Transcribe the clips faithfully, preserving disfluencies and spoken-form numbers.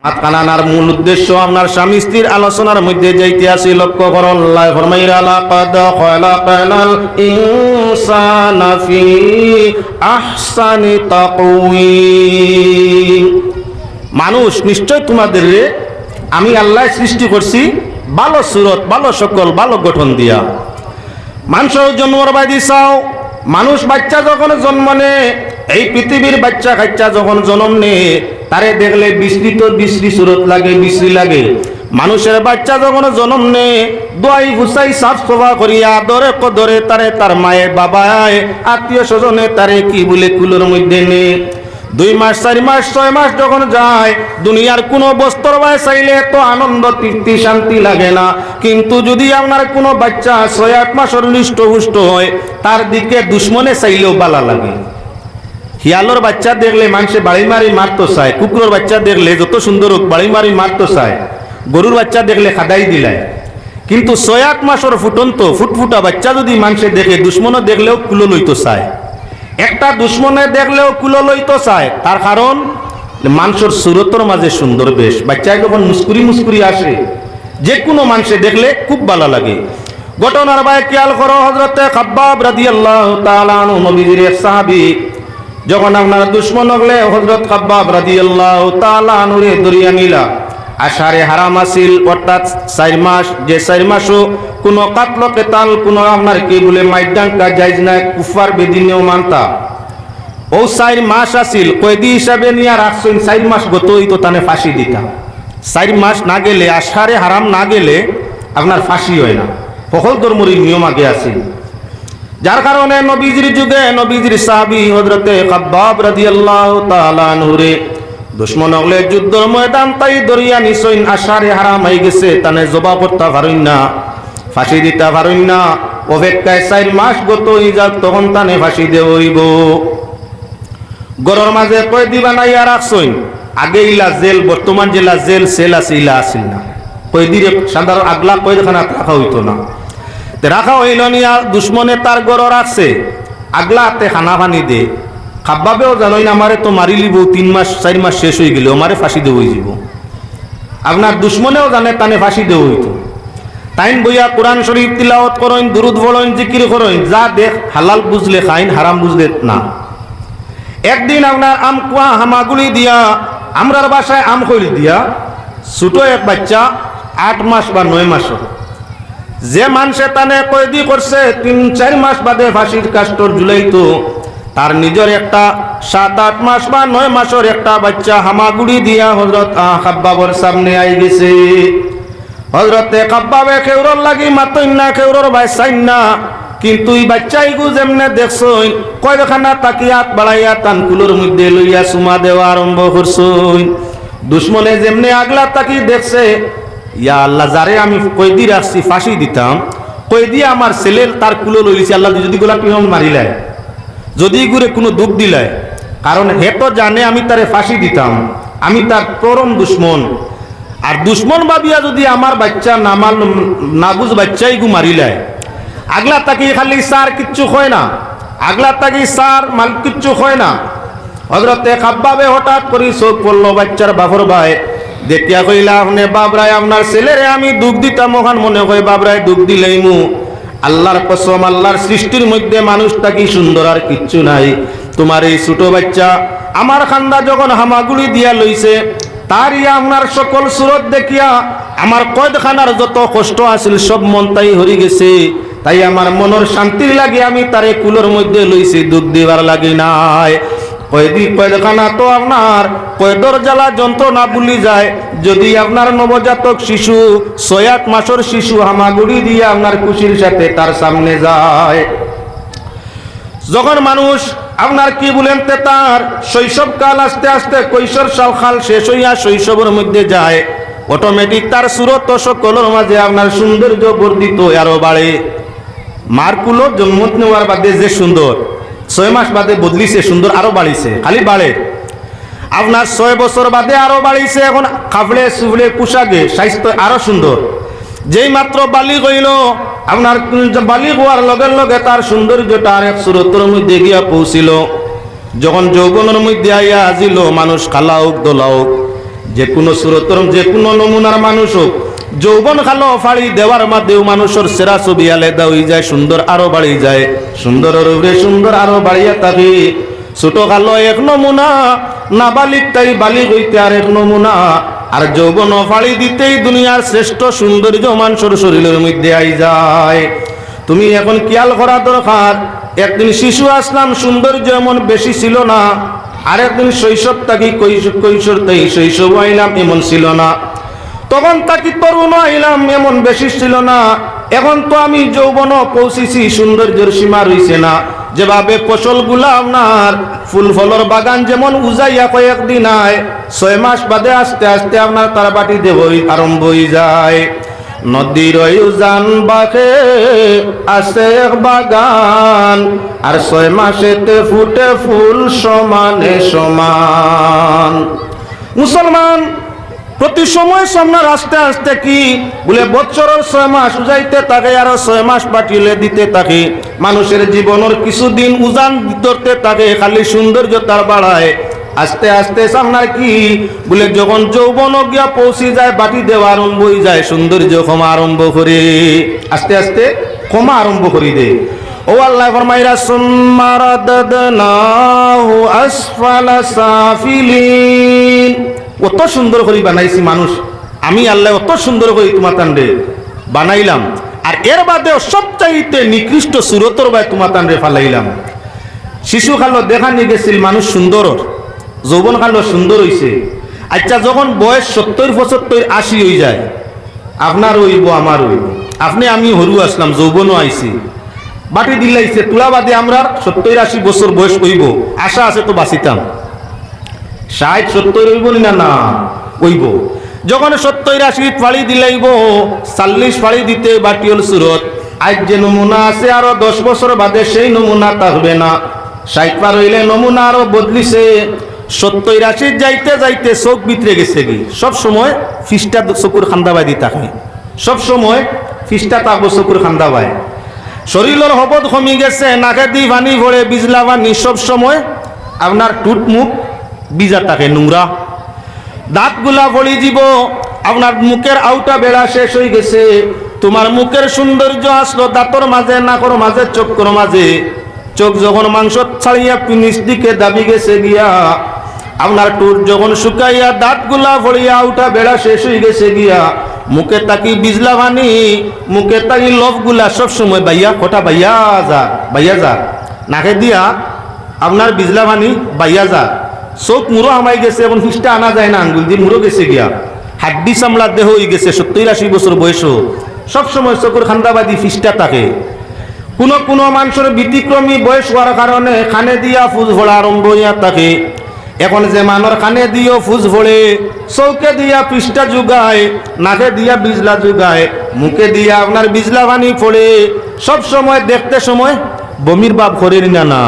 আয়াতখান আনার মূল উদ্দেশ্য আপনার স্বামী স্ত্রীর আলোচনার মধ্যে যাইতে আছি, লক্ষ্য করুন। আল্লায় ফরমাইরা, "লাকাদ খালাকনাল ইনসানা ফি আহসানি তাকওয়িম।" মানুষ, নিশ্চয় তোমাদেররে আমি আল্লায় সৃষ্টি করছি ভালো সুরত, ভালো শকল, ভালো গঠন দিয়া। মানষর জন্মর বায়দি চাও, মানুষ বাইচ্চা যখন জন্ম নে, এই পৃথিবীর বাইচ্চা কাইচ্চা যখন জন্ম নে, তারে দেখলে বিশ্রিত বিশ্রী সুরত লাগে, বিশ্রী লাগে। মানষর বাইচ্চা যখন জন্ম নে, ধুয়াই ফুসাই সাফ সাফা করিয়া আদরে কদরে তারে তার মায়ে বাবায় আত্মীয় স্বজনে তারে কি বুলে কুলর মধ্যে নে। দুই মাস, চাইর মাস, ছয় মাস যখন যায়, দুনিয়ার কুনু বস্তুর বায় চাইলে এত আনন্দ, তৃপ্তি, শান্তি লাগে না। কিন্তু যুদি আপনার কুনু বাইচ্চা ছয় আট মাসর হৃষ্ট পুষ্ট হয়, তার দিকে দুশমনে চাইলেও ভালা লাগে। হিয়ালর বাইচ্চা দেখলে মানষে বাড়ি মারি মারতো চায়, কুকুরর বাইচ্চা দেখলে যত সুন্দর হোক বাড়ি মারি মারতো চায়, গরুর বাইচ্চা দেখলে খাদাই দিলায়। কিন্তু ছয় আট মাসর ফুটন্ত ফুটফুটা বাইচ্চা যুদি মানষে দেখে, দুশমনে দেখলেও কুলো লইতো চায়। একটা দুশমনে দেখলেও কুলো লইতো চায়, তার কারণ মানষর সুরতর মাঝে সুন্দর বেশ। বাইচ্চায় যখন মুস্কুরি মুস্কুরি আসে, যে কুনু মানষে দেখলে খুব ভালা লাগে। ঘটনার বায় খিয়াল করো, হযরতে খাব্বাব রাদিয়াল্লাহু তাআলা আনহু নবীজির এক সাহাবী, যখন আপনার দুশমন অকলে হযরত খাব্বাব রাদিয়াল্লাহু তাআলা আনহুরে ধরিয়া নিলা, আশারে হারাম আছিল, অর্থাৎ চাইর মাস, যে চাইর মাসও কুনু কাতল কেতাল, কুনু আপনার কি বুলে মাইরডাঙ্গা জায়েজ নাই, কুফার বেদিনেও মানতা। অউ চাইর মাস আছিল, কয়েদি হিসাবে নিয়া রাখছইন, চাইর মাস গত অইতো তানে ফাঁসি দিতা। চাইর মাস না গেলে, আশারে হারাম না গেলে আপনার ফাঁসি হয় না, হকল ধর্মরই নিয়ম আগে আছিল। যার কারণে নবীজির যুগে নবীজির সাহাবী হযরতে খাব্বাব রাদিয়াল্লাহু তাআলা আনহুরে দুশমন অকলে যুদ্ধর ময়দান তাই ধরিয়া নিছইন, আশারে হারাম অই গেছে, তানে জবা করতা পারইন না, ফাঁসি দিতা পারইন না। অপেক্ষায় চাইর মাস গত অই যাক, তখন তানে ফাঁসি দেওয়া অইবো। ঘরর মাঝে কয়েদি বানাইয়া রাখছইন। আগে ইলা জেল, বর্তমান যেলা জেল সেল আছে, ইলা আছিল না। কয়েদিরে সাধারণ আগলা কয়েদখানাত রাখা অইতো না। তে রাখা অইলো নিয়া দুশমনে তার ঘরো রাখছে। আগলা আতে খানা পানি দে। খাব্বাবেও জানইন, আমারে তো মারিলিবো, তিন মাস চাইর মাস শেষ অই গেলে আমারে ফাঁসি দেওয়া অইযিবো। আপনার দুশমনেও জানে তানে ফাঁসি দেওয়া অইতো। তাইন বইয়া কোরআন শরীফ তিলাওয়াত করইন, দুরুদ পড়ইন, জিকির করইন, যা দেখ হালাল বুঝলে খাইন, হারাম বুঝলে না। একদিন আপনার আম কুয়া হামাগুড়ি দিয়া, আমরার ভাষায় আম খইল দিয়া, ছোট এক বাইচ্চা আট মাস বা নয় মাসর, যে মানষে তানে কয়েদি করছে, তিন চাইর মাস বাদে ফাঁসির কাষ্ঠর ঝুলাইতো, তার নিজর একটা সাত আট মাস বা নয় মাসর একটা বাইচ্চা হামাগুড়ি দিয়া হযরত, আহ, খাব্বাবর সামনে আই গেছে। হযরতে খাব্বাবে কেউরর লাগি মাতইন না, কেউরর বায় চাইন না, কিন্তু ই বাইচ্চা ইগু যেমনে দেখছইন, কয়েদখানা থাকি আত বাড়াইয়া তান কুলর মধ্যে লইয়া চুমা দেওয়া আরম্ভ করছইন। দুশমনে যেমনে আগলা থাকি দেখছে, ইয়া আল্লাহ, যারে আমি কয়েদি রাখছি ফাঁসি দিতাম, কয়েদি আমার ছেলে তার কুলো লইলিছে, আল্লাহ যুদি গলা টিপা মারিলায়, যুদি ইগুরে কুনু দুখ দিলায়, কারণ হে তো জানে আমি তারে ফাঁসি দিতাম, আমি তার পরম দুশমন। আর দুশমন ভাবিয়া যুদি আমার বাইচ্চা নামাল-, নাবুঝ বাইচ্চা ইগু মারিলায়, আগলা থাকি খালি চার কিচ্ছু কয় না, আগলা থাকি চার মাল কিচ্ছু কয় না। হযরতে খাব্বাবে হঠাৎ করি চউখ পড়লো বাইচ্চার বাফর বায়, দেখিয়া কইলা, "আপনে বাফরায় আপনার ছেলেরে আমি দুখ দিতাম অখান মনে কয় বাফরায় দুখ দিলাইমু। আল্লার কসম, আল্লার সৃষ্টির মধ্যে মানুষ থাকি সুন্দর আর কিচ্ছু নাই। তুমার এই ছোট বাইচ্চা আমার কান্দা যখন হামাগুড়ি দিয়া লইছে, তার ইয়া আপনার সকল সুরত দেখিয়া আমার কয়েদখানার যত কষ্ট আছিল সব মন তাই হরি গেছে। তাই আমার মনর শান্তির লাগি আমি তারে কুলর মধ্যে লইছি, দুখ দিবার লাগি নায়।" কয়েদি, কয়েদখানা তো আপনার কয়েদর জ্বালা যন্ত্রণা ভুলি যায়। যুদি আপনার নবজাতক শিশু, ছয় আট মাসর শিশু হামাগুড়ি দিয়া আপনার খুশির সাথে তার সামনে যায়, যখন মানুষ আপনার কি বলেন তে তার শৈশব কাল আস্তে আস্তে কৈশোর সাল কাল শেষ হইয়া শৈশবর মধ্যে যায়, automatic তার সুরত সকলর মাঝে আপনার সৌন্দর্য বর্ধিত হয়, আরো বাড়ে। মার কুলো জন্মত নেওয়ার বাদে যে সুন্দর, ছয় মাস বাদে বদলিছে, সুন্দর আরো বাড়িছে, খালি বাড়ে। আপনার ছয় বছর বাদে আরো বাড়িছে, এখন কাপড়ে চুপড়ে পোশাকে স্বাস্থ্য আরো সুন্দর। যেই মাত্র বালিগ হইল, আপনার বালিগ হওয়ার লগে লগে তার সৌন্দর্যটা আরেক সুরতর মধ্যে গিয়া পৌঁছিল। যখন যৌবনর মধ্যে আইয়া আজিল, মানুষ কালা হোক, ধলা হোক, যে কুনু সুরতর, যে কুনু নমুনার মানুষ অউক, যৌবন কালো ফাড়ি দেওয়ার মাঝেউ মানুষর চেহারা ছবি আলাদা অইযায়, সুন্দর আরো বাড়ি যায়, সুন্দরর উপরে সুন্দর আরো বাড়িয়া থাকে। ছোট কালো এক নমুনা, নাবালিগ তাই বালিগ অইতে আরেক নমুনা, আর যৌবন ফাড়ি দিতেউ দুনিয়ার শ্রেষ্ঠ সৌন্দর্য মানষর শরীলর মধ্যে আইযায়। তুমি এখন খিয়াল করা দরকার, একদিন শিশু আছলাম, সৌন্দর্য এমন বেশি ছিল না, আরেকদিন শৈশব থাকি কৈশ-, কৈশোর থাকি শৈশব আইলাম, এমন ছিল না। তখন থাকি তরুণ আইলাম, এমন বেশি ছিল না। এখন তো আমি যৌবন পৌঁছিছি, সৌন্দর্যর সীমা রইছে না। যেভাবে ফসলগুলা আপনার ফুল ফলর বাগান যেমন উজাইয়া কয়েকদিন আয়, ছয় মাস বাদে আস্তে আস্তে আপনার তার বাটি দেওয়া আরম্ভ অইযায়। নদীর ওই উজান বাঁকে আছে এক বাগান, আর ছয় মাসেতে ফুটে ফুল সমানে সমান। মুসলমান, প্রতি সময় সামনার আস্তে আস্তে কি বুলে বছরর ছয় মাস উজাইতে থাকে, আরো ছয় মাস বাটিলে দিতে থাকে। মানুষর জীবনর কিছুদিন উজান ধরতে থাকে, খালি সৌন্দর্য তার বাড়ায়। আস্তে আস্তে সামনার কি বুলে যখন যৌবন গিয়া পৌঁছি যায়, বাটি দেওয়া আরম্ভ অইযায়, সৌন্দর্য কমা আরম্ভ করে, আস্তে আস্তে কমা আরম্ভ করি দে। ও আল্লায় ফরমাইরা, "সুম্মা রাদাদনাহু আসফালা সাফিলিন।" অত সুন্দর করি বানাইছি মানুষ, আমি আল্লায় অত সুন্দর করি তুমাতানরে বানাইলাম, আর এর বাদেও সবচাইতে নিকৃষ্ট সুরতর বায় তুমাতানরে ফালাইলাম। শিশু কালো দেখানি গেছিল মানুষ সুন্দর, যৌবন কালো সুন্দর অইছে। আচ্ছা, যখন বয়স সত্তইর, পঁচাত্তইর, আশি অইযায়, আপনার অইবো, আমার অইবো, আপনে আমি হুরু আছলাম, যৌবনও আইছে, বাটি দিলাইছে, তুলা বাদে আমরার সত্তইর আশি বছর বয়স অইবো, আশা আছে তো বাঁচিতাম। ষাইট সত্তইর অইবো নি না? না, অইবো। যখন সত্তইর আশি ফাড়ি দিলাইবো, চল্লিশ ফাড়ি দিতে বাটিওল সুরত। আইজ যে নমুনা আছে, আরো দশ বছর বাদে সেই নমুনা থাকবে না। ষাইট পার অইলে নমুনা আরো বদলিছে। সত্তইর আশি যাইতে যাইতে চউখ ভিতরে গেছেগি। সব সময় ফিসটা চকুর কান্দা বায়দি থাকে, সব সময় ফিসটা থাকবো চকুর কান্দা বায়। শরীলর হবদ কমি গেছে, নাকেদি পানি পড়ে, বিজলা পানি, সব সময় আপনার ঠুট মুখ ভিজা থাকে, নোংরা। দাঁতগুলা পড়ি যিবো, আপনার মুখর আউটা বেড়া শেষ অইগেছে। তুমার মুখর সৌন্দর্য আছলো দাঁতর মাঝে, নাকর মাঝে, চক্ষুর মাঝে। চউখ যখন মাংস ছাড়িয়া নিচ দিকে দাবি গেছে গিয়া, আপনার ঠুট যখন শুকাইয়া দাঁতগুলা পড়িয়া আউটা বেড়া শেষ অইগেছে গিয়া, মুখে থাকি বিজলা পানি, মুখে থাকি লবগুলা সব সময় বাইয়া, কটা বাইয়া যার, বাইয়া যার। নাকে দিয়া আপনার বিজলা পানি বাইয়া যার। চউখ মুরো হামাই গেছে, এখন ফিসটা আনা যায় না, আঙ্গুল দি মুরো গেছে গিয়া। হাড্ডি চামড়া দেহ অইগেছে, সত্তইর আশি বছর বয়সও সব সময় চকুর কান্দা বায়দি ফিসটা থাকে। কুনু কুনু মানষর ব্যতিক্রমী বয়স অওয়ার কারণে কানে দিয়া ফুজ পড়া আরম্ভ অইয়া থাকে। এখন যে মানষর কানে দিয়াও ফুজ পড়ে, চউখে দিয়া ফিসটা জুগায়, নাকে দিয়া বিজলা জুগায়, মুখে দিয়া আপনার বিজলা পানি পড়ে, সব সময় দেখতে সময় বমির ভাব করের না? না।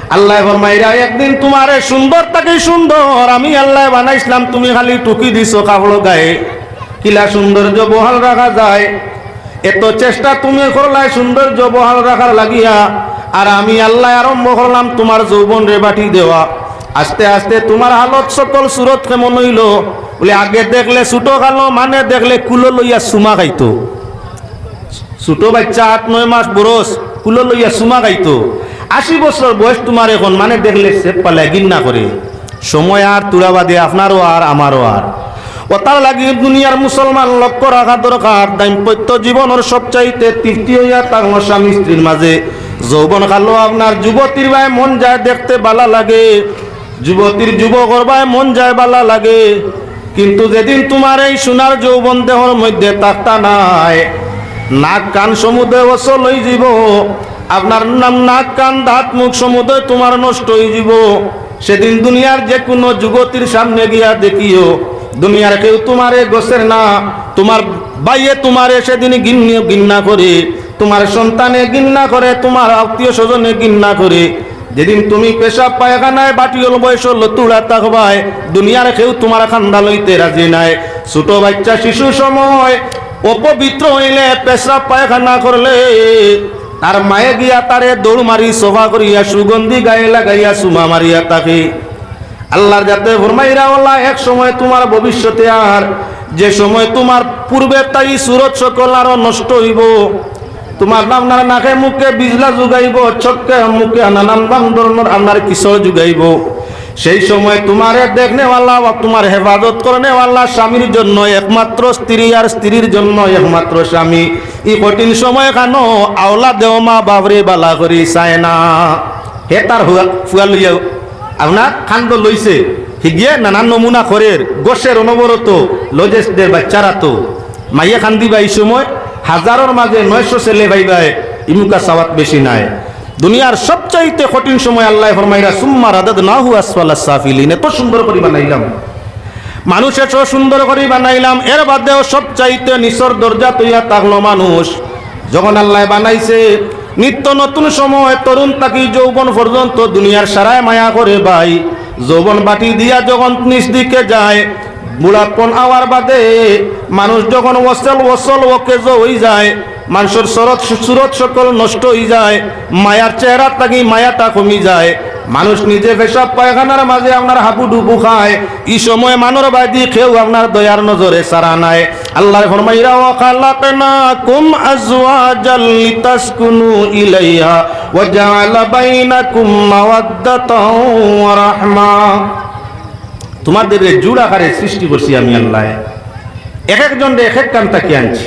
আল্লায় ফরমাইরা, একদিন তুমারে সুন্দর থাকি সুন্দর আমি আল্লায় বানাইছলাম, তুমি খালি টুকি দিছো কাপড় গায়ে। কিলা সৌন্দর্য বহাল রাখা যায়? এত চেষ্টা তুমি করলায় সৌন্দর্য বহাল রাখার লাগিয়া, আর আমি আল্লায় আরম্ভ করলাম তুমার যৌবনরে বাটি দেওয়া। আস্তে আস্তে তুমার হালত সকল সুরত কেমন অইলো? বুলে, আগে দেখলে ছোট কালো, মানে দেখলে কুলো লইয়া চুমা খাইতো। ছোট বাইচ্চা আট নয় মাস বরস, কুলো লইয়া চুমা খাইতো। আশি বছর বয়স তুমার এখন, মানে দেখলে সেপ পালায়, ঘিন্না করে। সময় আর তুরা বাদে আপনারও আর আমারও আর। অতার লাগি দুনিয়ার মুসলমান লক্ষ্য রাখা দরকার, দাম্পত্য জীবনর সবচাইতে তৃপ্তি অইয়া থাকলো স্বামী স্ত্রীর মাঝে। যৌবন কালো আপনার যুবতীর বায় মন যায়, দেখতে বালা লাগে, যুবতীর যুবকর বায় মন যায়, বালা লাগে, কিন্তু যেদিন তুমার এই সোনার যৌবন দেহর মধ্যে থাকতা নায়, নাক কান সমুদয় অচল অইযিবো, আপনার নাম নাক কান দাঁত মুখ সমুদয় তুমার নষ্ট অইযিবো। সেদিন দুনিয়ার যে কুনু যুবতীর সামনে গিয়া দেখিও, দুনিয়ার কেউ তুমারে গছের না, তুমার বাইয়ে তুমারে সেদিন ঘিন্ন-, ঘিন্না করে, তুমার সন্তানে ঘিন্না করে, তুমার আত্মীয় স্বজনে ঘিন্না করে। যেদিন তুমি পেশাব পায়খানায় বাটিওল বয়সো লতুড়া থাকবায়, দুনিয়ার কেউ তুমার কান্দা লইতে রাজি নায়। ছোট বাইচ্চা শিশু সময় অপবিত্র অইলে পেশাব পায়খানা করলে তার মায়ে গিয়া তারে দৌড় মারি সফা করিয়া সুগন্ধি গায়ে লাগাইয়া চুমা মারিয়া থাকে। আল্লাহর জাতে ফরমাইরা, "ওয়াল্লাহ, এক সময় তুমার ভবিষ্যতে আর, যে সময় তুমার পূর্বে তাই সুরত সকল আরো নষ্ট অইবো, তুমার আপনার নাকে মুখে বিজলা জুগাইবো, চোখে মুখে নানান ধরনর আপনার কিশোর জুগাইবো, সেই সময় তুমারে দেখনেওয়ালা বা তুমার হেফাজত করনেওয়ালা স্বামীর জন্য একমাত্র স্ত্রী আর স্ত্রীর জন্য একমাত্র স্বামী।" ই কঠিন সময় খানো আওলাদেও মা বাপরে বালা করি চায় না। হে তার হুয়া-, ফুয়া লইয়া আপনার কান্দো লইছে, হিগিয়ে নানান নমুনা করের, গোসের অনবরত, লজেসদের বাচ্চারা তো। মাইয়ে কান্দিবা ই সময়, হাজারর মাঝে নয়শো ছেলে পাইবায়, ইমুকা সওয়াত বেশি নাই। দুনিয়ার সবচাইতে কঠিন সময় আল্লায় ফরমাইরা, "সুম্মা রাদাদনাহু আসফালা সাফিলিন", এত সুন্দর করি বানাইলাম, মানুষ এত সুন্দর করি বানাইলাম, এর বাদেও সবচাইতে নিচর দরজাত অইয়া থাকলো মানুষ। যখন আল্লায় বানাইছে, নিত্য নতুন সময়, তরুণ থাকি যৌবন পর্যন্ত দুনিয়ার সারায় মায়া করে ভাই। যৌবন বাটি দিয়া যখন নিচ দিকে যায়, বুড়াপন আওয়ার বাদে মানুষ যখন অচল অচল অকেজো অইযায়, মানষর সরত সুরত সকল নষ্ট অইযায়, মায়ার চেহারা থাকি মায়াটা কমি যায়, মানুষ নিজে পেশাব পায়খানার মাঝে আপনার হাবুডুবু খায়, ই সময় মানষর বায়দি কেউ আপনার দয়ার নজরে চারা নায়। আল্লায় ফরমাইরা, "ওয়া খালাকনাকুম আজওয়াজাল লিতাসকুনু ইলাইহা ওয়া জাআলা বাইনাকুম মাওয়াদ্দাতাও ওয়া রাহমা।" তুমাদেররে জুড় আকারে সৃষ্টি করছি আমি আল্লায়। এক একজনরে এক এক কান থাকি আনছি।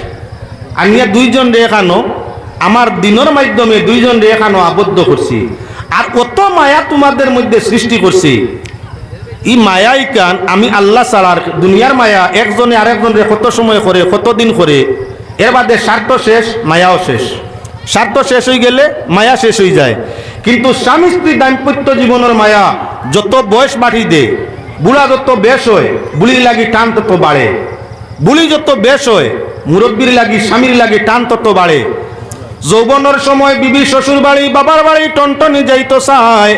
আনিয়া দুইজনরে এখানো আমার দিনর মাধ্যমে দুইজনরে এখানো আবদ্ধ করছি। আর অত মায়া তুমাদের মধ্যে সৃষ্টি করছি। ই মায়া ইখান আমি আল্লাহ ছাড়া আর দুনিয়ার মায়া একজনে আরেকজনরে কত সময় করে, কত দিন করে, এর বাদে স্বার্থ শেষ, মায়াও শেষ। স্বার্থ শেষ অইগেলে মায়া শেষ অইযায়। কিন্তু স্বামী স্ত্রী দাম্পত্য জীবনর মায়া যত বয়স বাড়ি দে, বুড়া যত বেশ অয়, বুড়ির লাগি টান তত বাড়ে। বুড়ি যত বেশ অয়, মুরব্বির লাগি, স্বামীর লাগি টান তত বাড়ে। যৌবনর সময় বিবি শ্বশুর বাড়ি, বাবার বাড়ি টনটনি যাইতো চায়,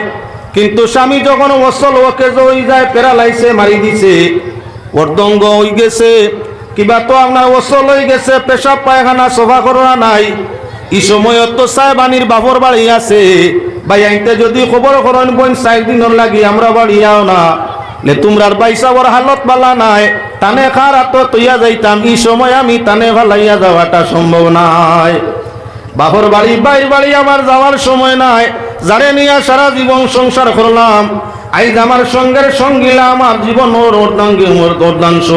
কিন্তু স্বামী যখন অচল অকেজো অইযায়, প্যারালাইসে মারি দিছে, অর্ধঙ্গ অইগেছে, কিবা তো আপনার অচল অইগেছে, পেশাব পায়খানা সফা কররা নাই, ই সময়ত তো চায় বানির বাপর বাড়ি আছে, ভাইয়াইন্তে যুদি খবর করইন, "বইন, চাইর দিনর লাগি আমরার বাড়ি আও না, লে তুমরার ভাইসাবর হালত বালা নাই, তানে কার আতো থইয়া যাইতাম, ই সময় আমি তানে ফালাইয়া যাওয়াটা সম্ভব নায়।" বাপর বাড়ি, ভাইর বাড়ি আমার যাওয়ার সময় নাই। যারে নিয়া সারা জীবন সংসার করলাম, আইজ আমার সঙ্গের সঙ্গিলা, আমার জীবনর অর্ধাঙ্গিনী, অর্ধাংশ,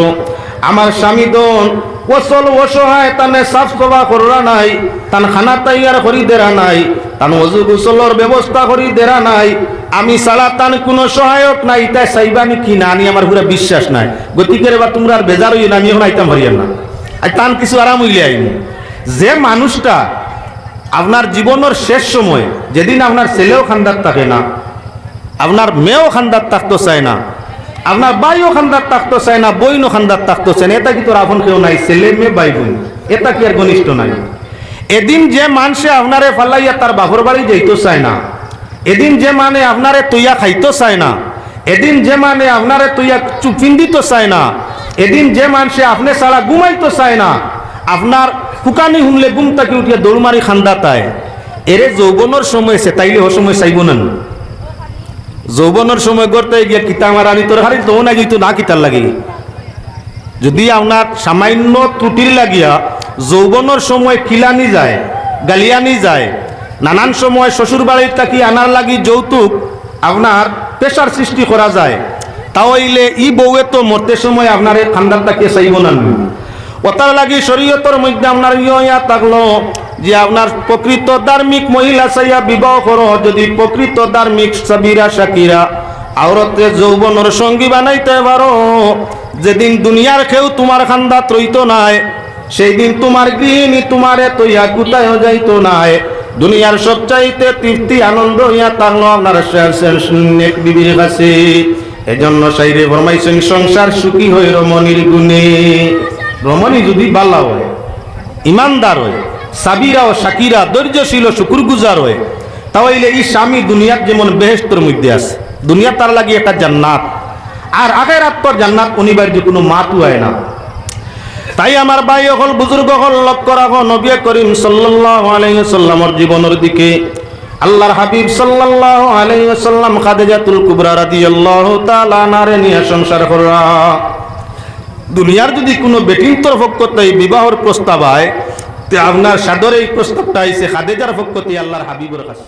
আমার স্বামী দন, অচল অসহায়, তানে সাফ সফা কররা নাই, তান খানা তৈয়ার করি দেরা নাই, তান অজু গোসলর ব্যবস্থা করি দেরা নাই, আমি ছাড়া তান কুনু সহায়ক নাই, ইতায় চাইবা নি কি না নি আমার পুরা বিশ্বাস নাই। গতিকে রে বা তুমরা আর বেজার অইও না, আমি অখন আইতাম পারিয়ার না। আর তান কিছু আরাম অইলে আইমু। যে মানুষটা আপনার জীবনর শেষ সময়, যেদিন আপনার ছেলেও কান্দাত থাকে না, আপনার মেয়েও কান্দাত থাকতো চায় না, আপনার ভাইও কান্দাত থাকতো চায় না, বইনও কান্দাত থাকতো চায় না, ইতা কিতা তোর আপন কেউ নাই, ছেলে মেয়ে ভাই বইন, ইতা কি আর ঘনিষ্ঠ নাই? এদিন যে মানষে আপনারে ফালাইয়া তার বাপর বাড়ি যাইতো চায় না, এদিন যে মানে আপনারে থইয়া খাইতো চায় না, এদিন যে মানে আপনারে থইয়া চুপ পিন্দিতো চায় না, এদিন যে মানষে আপনে ছাড়া ঘুমাইতো চায় না, আপনার ফুকানি হুনলে ঘুম থাকি উঠিয়া দৌড় মারি কান্দাত আয়, এরে যৌবনর সময় সে তাইলে হ সময় চাইবো না নি? যৌবনর সময় গড়তে গিয়া কিতা আমার আনি তোর হারিল তো নাই যাইতো না কিতার লাগি? যুদি আপনার সামান্য ত্রুটির লাগিয়া যৌবনর সময় কিলানি যায়, গালিয়ানি যায়, নানান সময় শ্বশুর বাড়ির থাকি আনার লাগি যৌতুক আপনার প্রেশার সৃষ্টি করা যায়, তা অইলে ই বউয়ে তো মরতে সময় আপনারে কান্দাত থাকিয়া চাইবো না নি? অতার লাগি শরীয়তর মধ্যে আপনার ইয়া থাকলো যে আপনার প্রকৃত ধার্মিক মহিলা চাইয়া বিবাহ করো, যুদি প্রকৃত ধার্মিক সাবিরা শাকিরা আওরতরে যৌবনর সঙ্গী বানাইতে পারো, যেদিন দুনিয়ার কেউ তুমার কান্দাত রইতো নায়, সেই দিন তুমার গৃহিণী তুমারে থইয়া কুথায়ও যাইতো নায়। দুনিয়ার সবচাইতে তৃপ্তি আনন্দ অইয়া থাকলো আপনার সে-, সে-, সে-, নেক বিবির কাছে। এজন্য শাইরে ফরমাইছইন, "সংসার সুখী হয় রমণীর গুণে।" রমণী যুদি বালা হয়, ইমানদার হয়, সাবিরা ও শাকিরা, ধৈর্যশীল ও শুকুরগুজার হয়, তা অইলে ই স্বামী দুনিয়াত যেমন বেহেশতর মধ্যে আছে, দুনিয়া তার লাগি একটা জান্নাত, আর আখেরাত তো জান্নাত অনিবার্য, কুনু মাতু অয় না। তাই আমার ভাই অকল, বুজুর্গ অকল, লক্ষ্য রাখো নবী করিম সাল্লাল্লাহু আলাইহি ওয়াসাল্লামর জীবনর দিকে। আল্লাহর হাবিব সাল্লাল্লাহু আলাইহি ওয়াসাল্লাম খাদিজাতুল কুবরা রাদিয়াল্লাহু তাআলা আনহারে নিয়া সংসার কররা। দুনিয়ার যুদি কুনু বেটিন্তর পক্ষ থাকি বিবাহর প্রস্তাব আয়, তে আপনার সাদরে ই প্রস্তাবটা আইছে খাদিজার পক্ষ থাকি আল্লাহর হাবিবর কাছে।